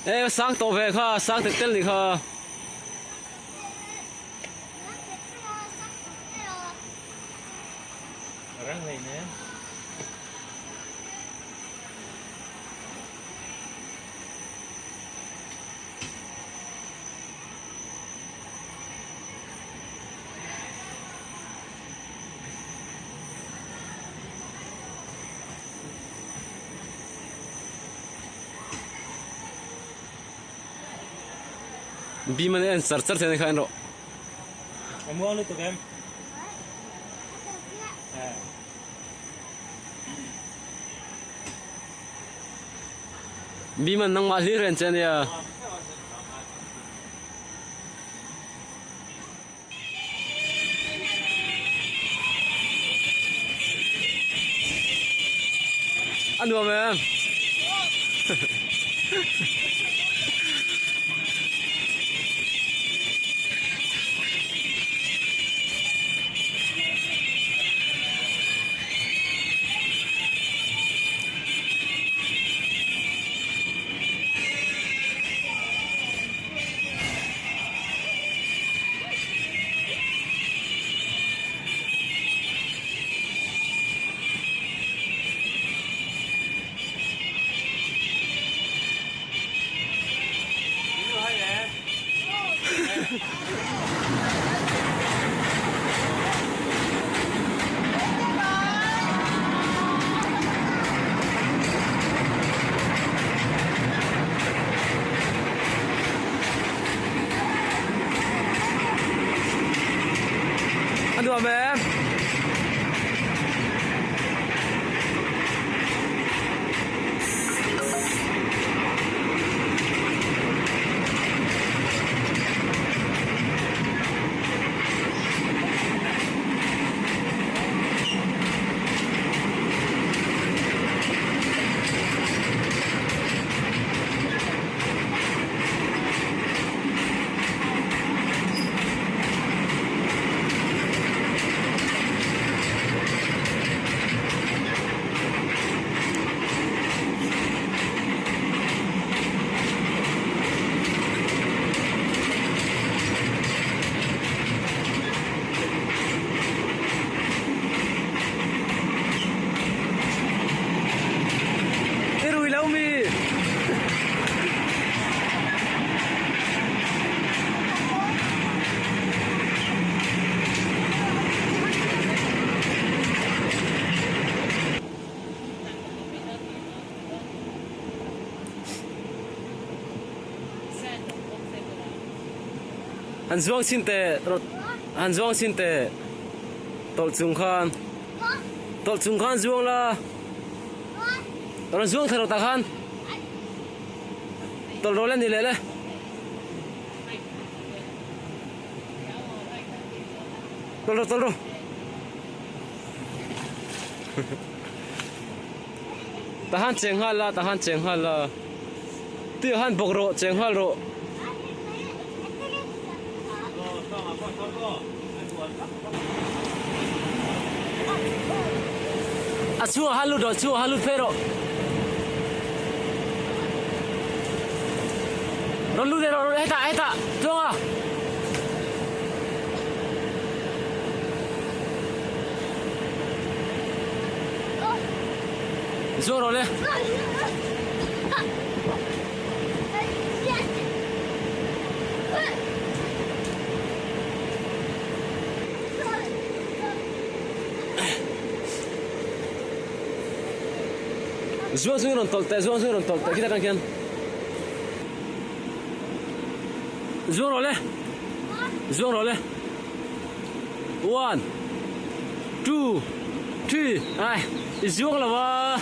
E sang tawh ve kha sang tel tel nih kha. Bim an en char char thei a ni kha en rawh. A muang lutuk em? Bim an nangmah hlir en che ania. A nuam em? A nuam em? I rui lo mi? Han zuang chin teh han zuang chin teh tawlh chung khan tawlh chung khan zuang la. Rawn zuang thei rawh tah khan tawlh rawh le ni leh le. Tawlh rawh tawlh rawh. Tah khan cheng nghal la tah khan cheng nghal la tui ah khan bawk rawh cheng nghal rawh. A chhungah khan lut rawh chhungah khan lut phei rawh. Rawn lut leh rawh hetah hetah tluanga. Zuang rawh le. Zuang chungin rawn tawlh teh, zuang chungin rawn tawlh teh khitah atang khian. Zuang rawh le. Zuang rawh le. One, two, three. Ai, i zuang lo a.